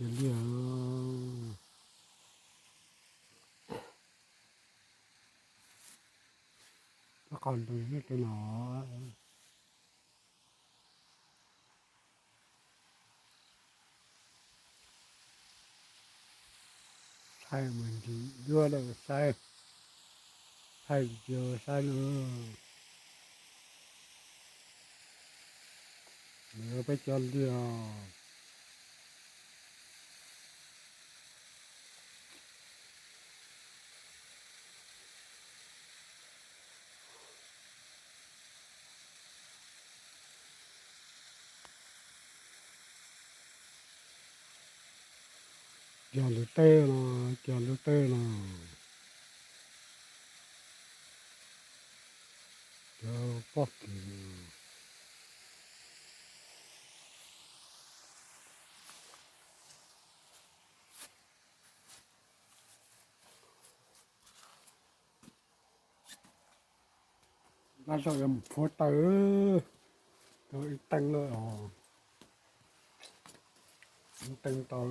Liaj, rab qos ntws nyob tej no. Thaij mus ntsis duab lawm saib, thaij video saib na. Nws peb cov liaj. Cog lus teb no, cog lus teb no, cov pob kws. Lab zog yuav mus phuav taws, ib teev lawm os, ib teev tau.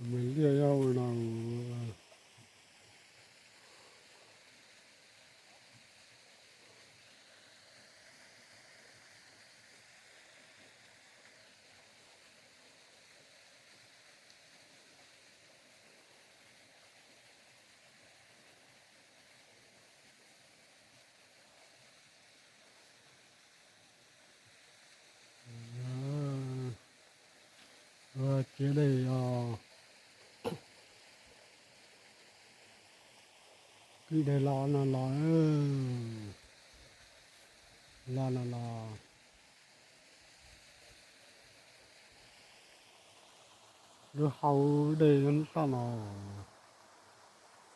Nws liaj yog ua no. Ua ciav dej os. Kwj deg los no los, los no los. Lub hau dej nyob tom no,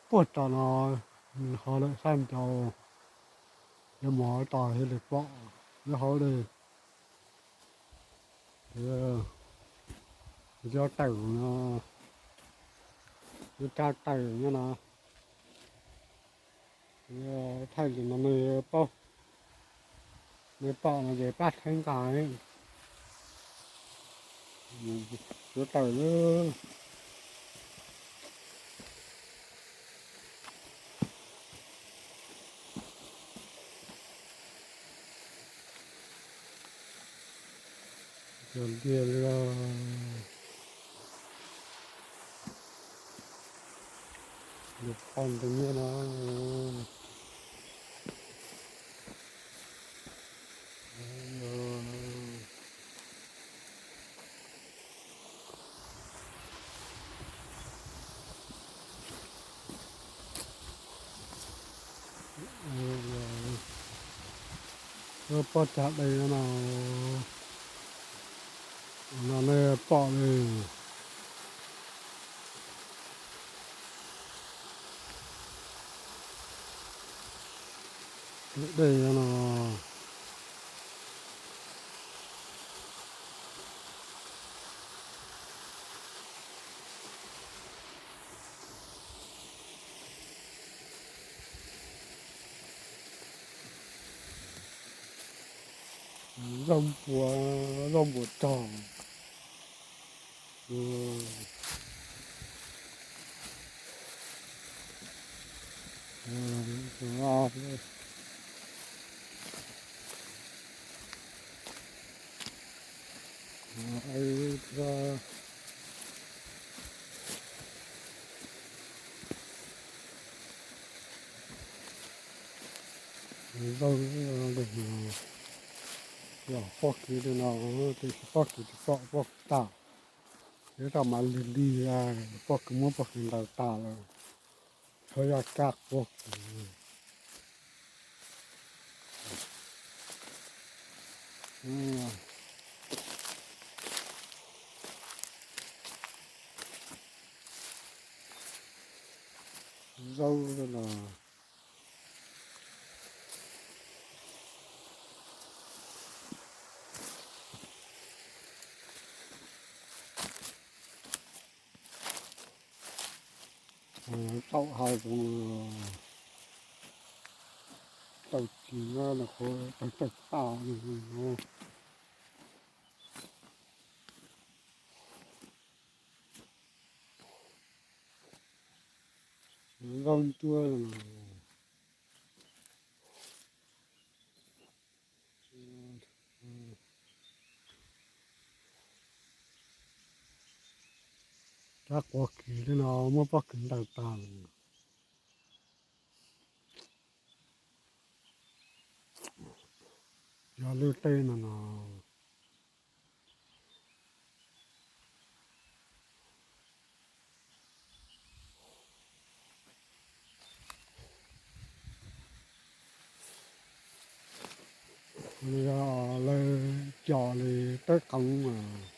puag tom no, nws ho lawm sab ncau, yuav mus tom thiaj li pom lub hau dej. Cov tawm no, cov rab tawm nyob no, thaij li no nej paub, nej pom no ces pab theeb nqa. Cov tawm, cov liaj li, lub qos ntws nyob no. Lub pob cag dej no, no nej pom li. Dej no. Zaub npua, zaub npua rog. Zaub, yog pob kws li no, tiam sis pob kws tsis pom pob kws tag, yuav tau mas lig lig, pob kws muab pob kws ntaus tag lawm, txhob yog kab pob kws. Zaub los. Tau hais tus, tau kis no los qhuav tau tawg tag no. Zoo ntua los rab quav kis li no muab pob kws ntaus tag. Yog lub teb no no. Yog lawv cog li teb qoov mas.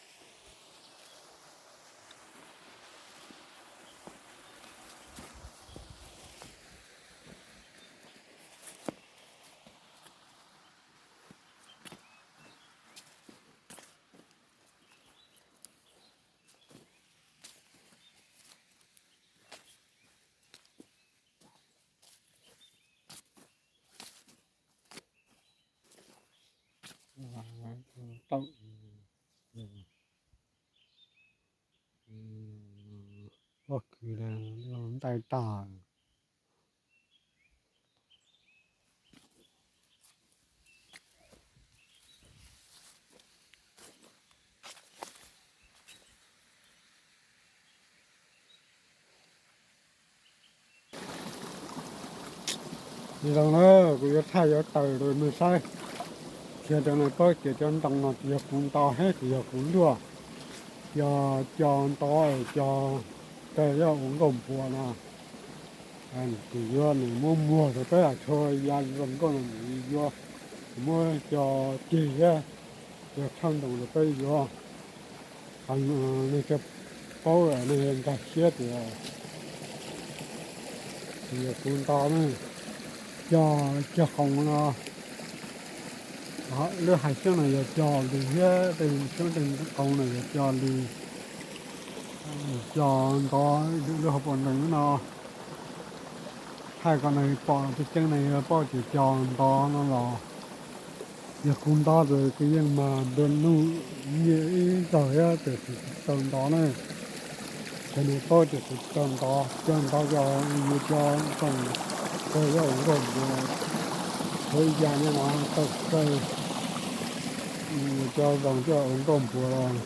Tau pob kws ntaus tag. Zoo na, kuv yuav thaij yuav taws rau nej saib. Qhia rau nej paub tias cov ntoo no tsis yog kuv nto thiab tsis yog kuv luaj. Cog, cog nto, cog tawg yog ua nkauj npuas no. Tus yuav nws muab muag rau peb tshuav ya zoo nkauj no nws yuav muab cog ceg thiab cog tshaj ntoo rau peb yuav. Nej paub nej nkag siab tias tsis yog kuv nto na. Cog, cog qoos no, lub hais xyoob no yog cog li thiab tej xyoob tej qoos no yog cog li. Cog nto lub hauv paus ntoo no. Thaij kom nej pom tseeb tseeb nej yuav paub tias cog nto no los yog kuv nto ces kuv yeej mag nplua nuj nyiaj ib zaug thiab tiam sis kuv tsis tau nto na. Ces nej paub tias kuv tsis tau nto, cog nto cog yus cog zoo kawg thiab ua nkauj npuas, tsuav ib yam no tau kawg, yus cog zoo thiab ua nkauj npuas los.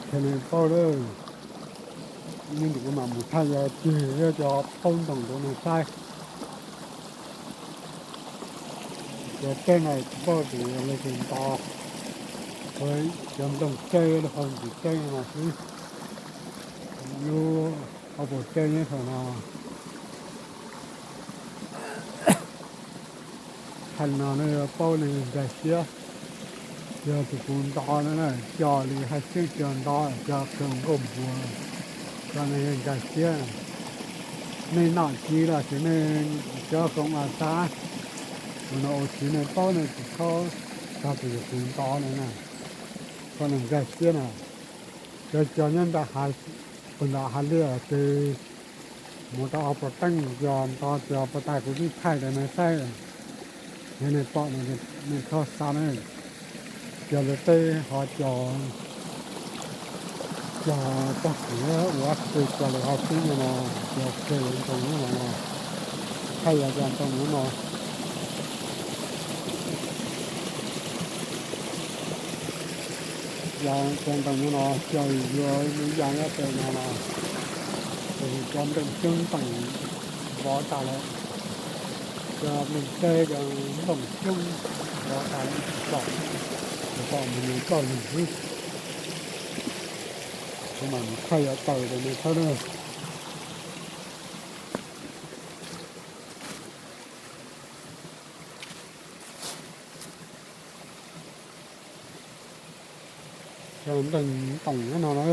Ces nej paub lawm, ib hnub kuv mam mus thaij cog ceg thiab cog taub ntoo rau nej saib. Cov teb no tsis paub tias yog leej twg nto, cov nplooj tseb lub hauv ntsis tseb no xwb, lub hauv paus tseb nyob saum no. Thaij no nej yuav paub nej nkag siab. Yog tus kuv nto no na, cog li hais xyoob cog nto cog kawg nkauj npuas, cog nej nkag siab. Nej nom tswv los sis nej cov koom a sab, tus no ua tsis nej paub nej tsis txhob xav tias yog kuv nto no na, kom nej nkag siab na. Cov cog nyob nram hav, puag nram hav liaj ces mus rau ob puas teeb cog nto cog puas tas kuv twb thaij rau nej saib, yog nej pom no nej txhob xav na. Cog lawv teb ho cog, cog tag kis ua teb cog lawv ho tib no no, cog kawg ntoo no no, thaij yog cog ntoo no no. Yog cov ntoo no no cog yuav lub ya nyob pem no no, ces cov nplooj xyoob ntees vov tas lawm, cov nplooj tseb cov nplooj xyoob vov tas lawm, tsis pom, tsis pom mus nws txoj lwg xwb. Kuv mam mus thaij yuav taws rau nej saib na. Cov nplooj ntoos no na.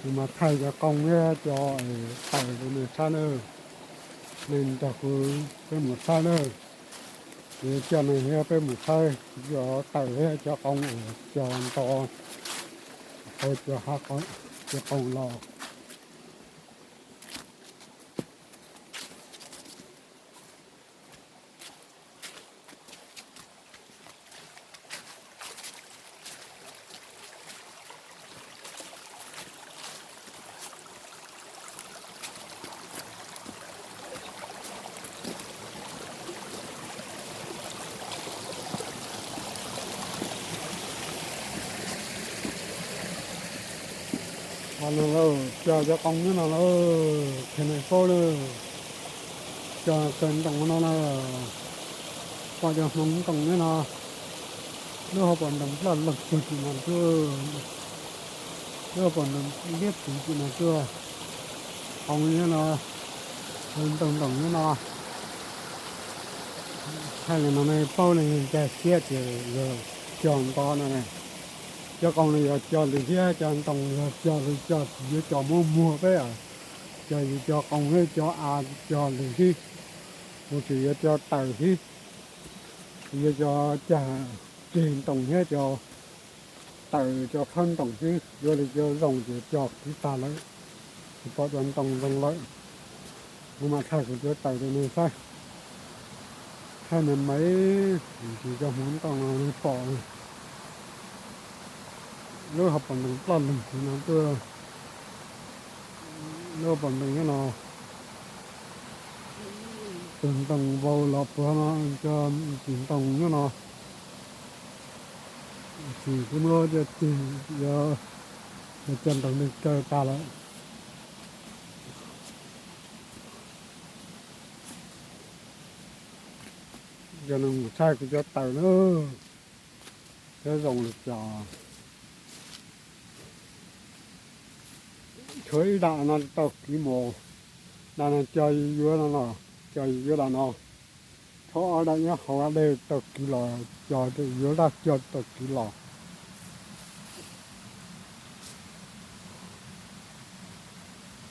Kuv mas thaij cov qoo thiab cov taws rau nej saib na. Nej nrog kuv peb mus saib na. Ces cov no yog peb mus saib cov tawm thiab cov qoo uas cog nto hauv cov hav, cov qoo los. Qhov no lauj, cog cov qoo nyob no lauj, qhia nej paub lauj, cog kawg ntoo no na, pom cov hmoov ntoo nyob no, lub hauv paus ntoo loj leeg cuag tim no tuaj, lub hauv paus ntoo liab pliv tim no tuaj, qoo nyob no, ntoo ntoo nyob no. Thaij li no nej paub nej nkag siab tias yog cog nto no na. Cov qoo no yog cog lwm thiab cov ntoo yog cog lwm, cog yuav cog muab muag peb, cog yuav cog qoo thiab cog av cog lwm xwb, mus tsis yuav cog tawm xwb, yuav cog cag ceg ntoo thiab cog tawm cov phab ntoo xwb, yuav li cov zoo ces cog kiv tag lawm, tsis pom cov ntoo zoo lawm. Kuv mam thaij kuv cov tawm rau nej saib, thaij me me, ntsis cov hmoov ntoo no nej pom, lub hauv paus ntoo loj leeg tim no tuaj, lub hauv paus ntoo nyob no, tus ntoo vau los puag no, cov ntoo nyob no, tsis, kuv muab cov ceg, cov ntoo nej kaw tag lawm. Cov no mus thaij kuv cov tawm na, cov zoo li cas. Tshuav ib dam no tau kiv mus, dam no cog yuav no, cog yuav dam no. Tshuav ob dam nyob hauv dej tau kiv los, cog yuav dab cog tau kiv los.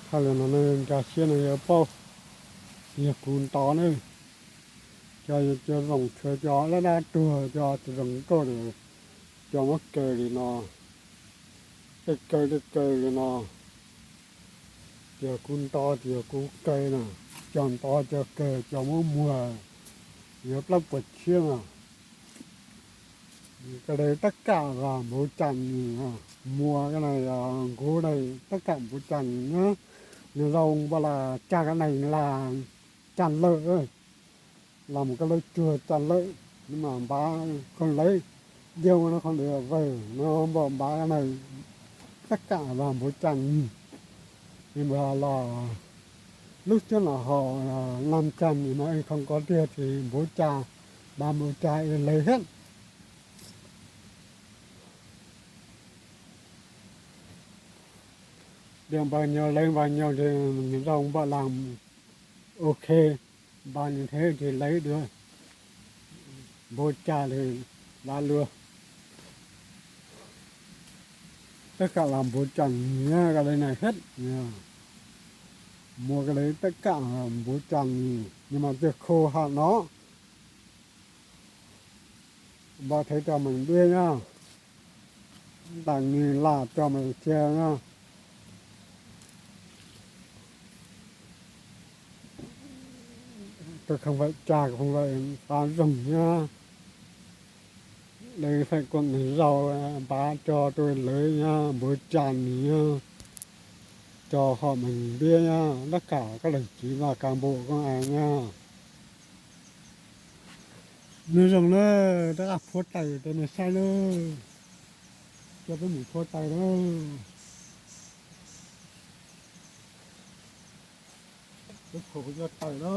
Thaij li no nej nkag siab nej yuav paub, yog kuv nto ne. Cog yuav cov zoo, tshuav cov dab dab tuag, cov tsis zoo nkauj, cog muab kaw li no, tej kaw tej kaw li no. Tias kuv nto tias kuv kaw na, cog nto cog kaw cog muab muag, yuav plaub puas tshiab no. Ka le tab kam vas npuv cas nis, muag ka na, nkuv na, tab kam npuv cas nis, nws zoo npaum las cag ka na las cag lawm, las mus ka lawv cuag cag lawm, nws mas npav kho lawv, diaug no kho lawv vawg no npaum npav ka na, tab kam vas npuv cas nis. Nws npaum los lub cuab los haum las cag nis mas kho nkaus tiag ces npuv cas, npav npuv cas es lawv thiab. Diav npav nyaus lawv npav nyaus ces zoo npaum las, ok, npav nws thiab ces lawv dua, npuv cas li, lav luag. Tab kam vas npuv cas nis ka le na thiab, muag ka le tab kam vas npuv cas nis, nws mas tiag khu ham no. Npaj thev coj meem npiab nyob, ntam nis laj coj meem cia nyob. Tus kheej vawm cag kheej vawm qab zoog nyob. Lawv feem koom zau npav cog rau lawv nyob, npuv cas nis nyob, cog hom meem npiab nyob, tab kam koj leeg txiv vaj kas npum koj a nyob. Nws zoo na, rov qab phua taws rau nws saib na, coj peb mus phua taws na. Peb phua kuv cov taws na.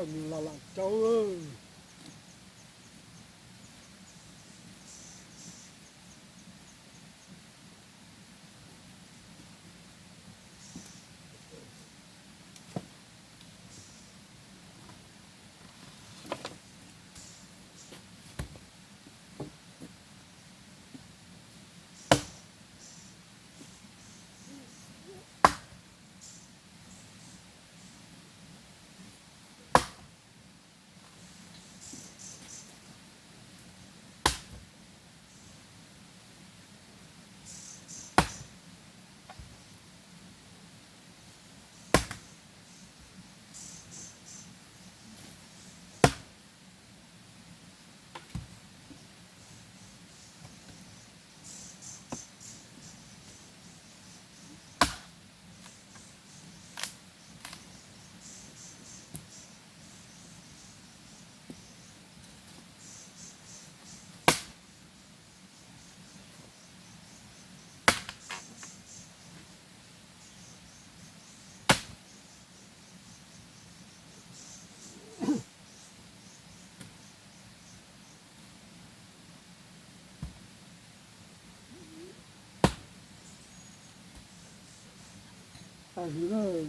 Nws lam lam rau.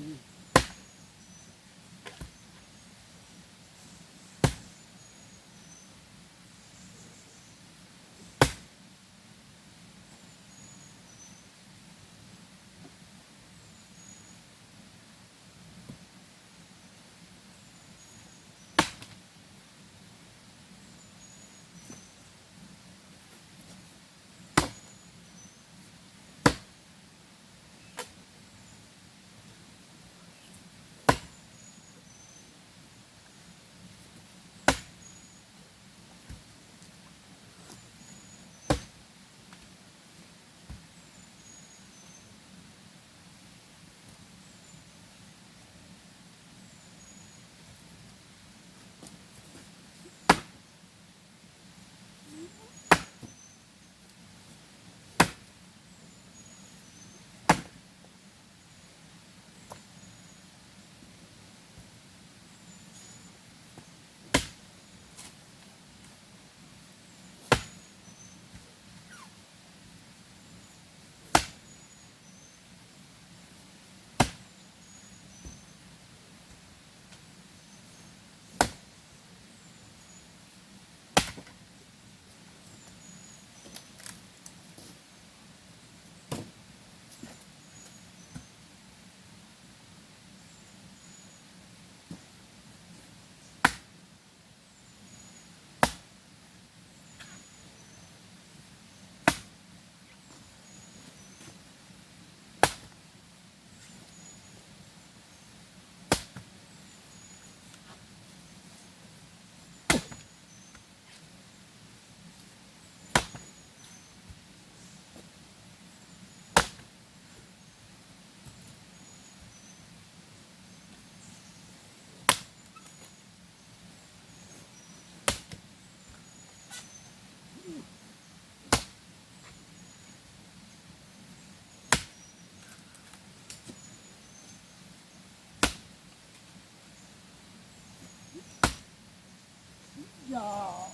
Yog,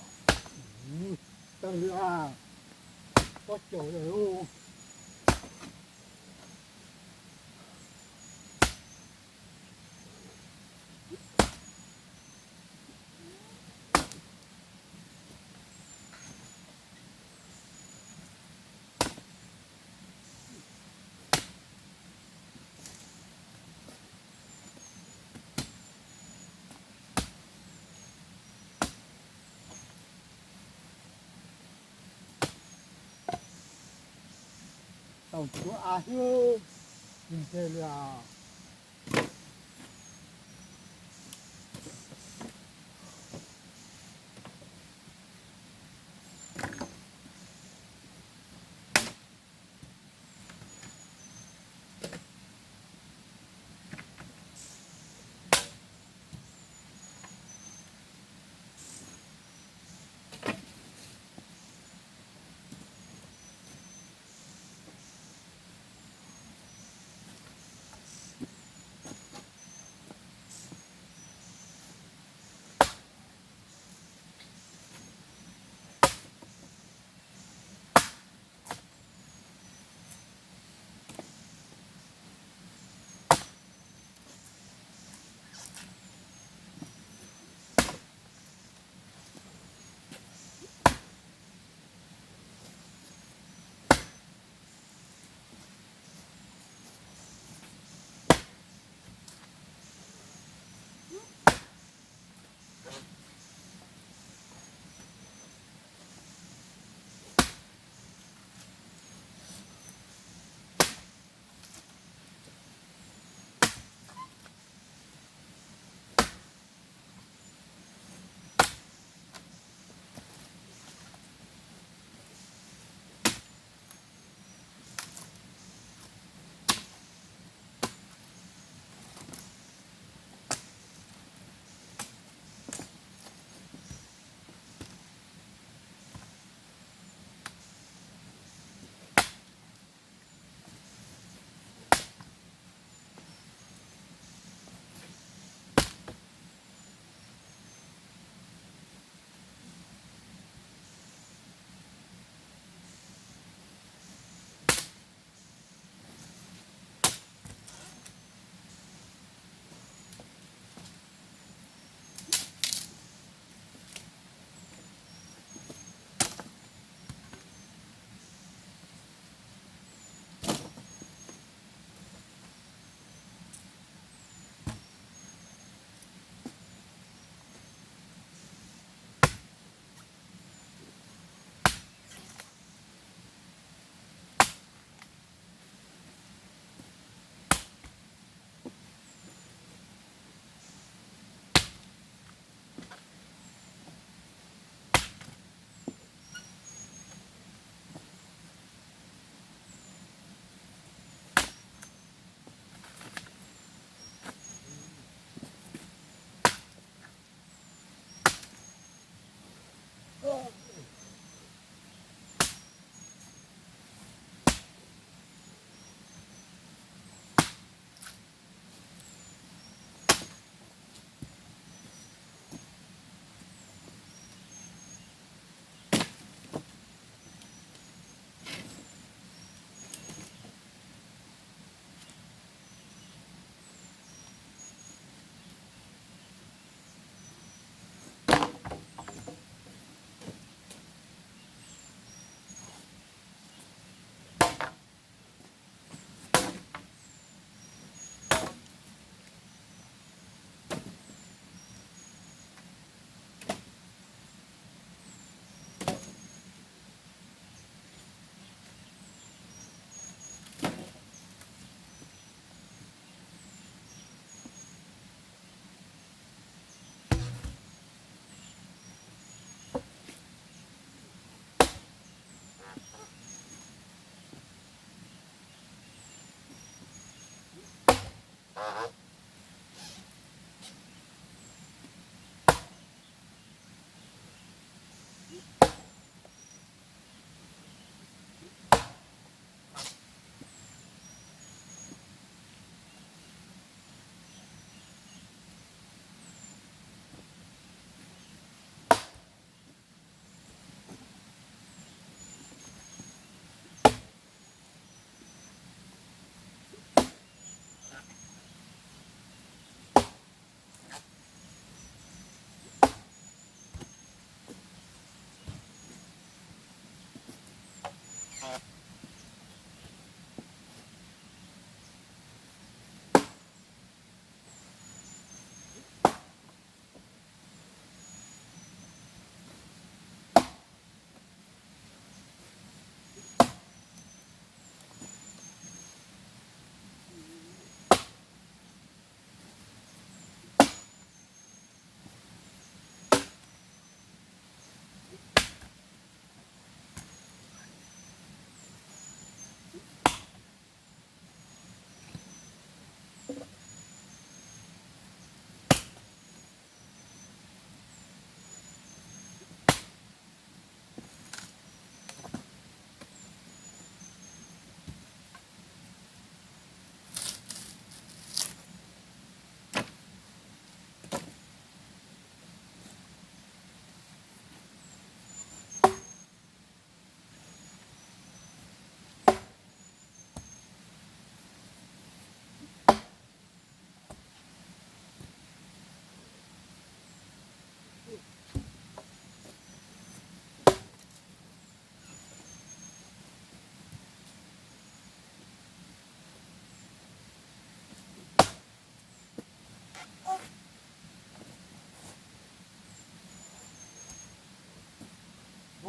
tawg li a, pob caus lawm. Tau tsuav av thiab, tsis ntse li as.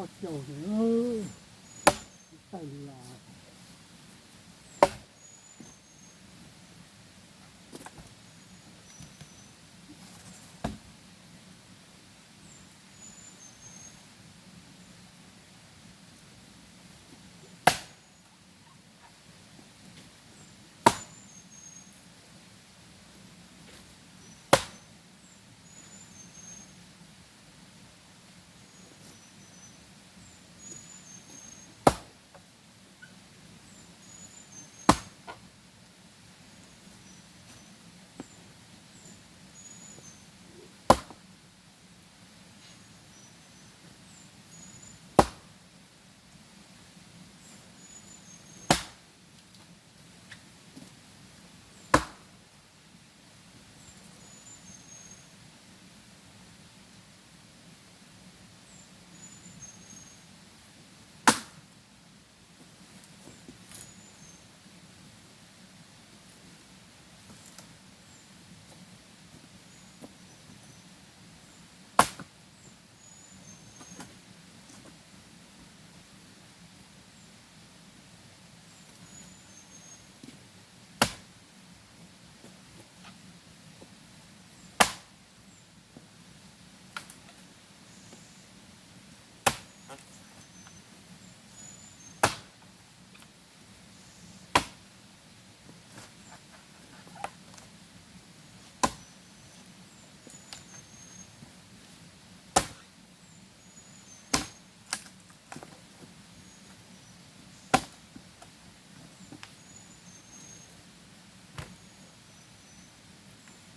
Ob caug, tawm li os.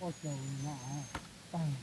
Ob caug na, tag.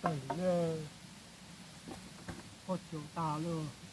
Poj cav tag lawm.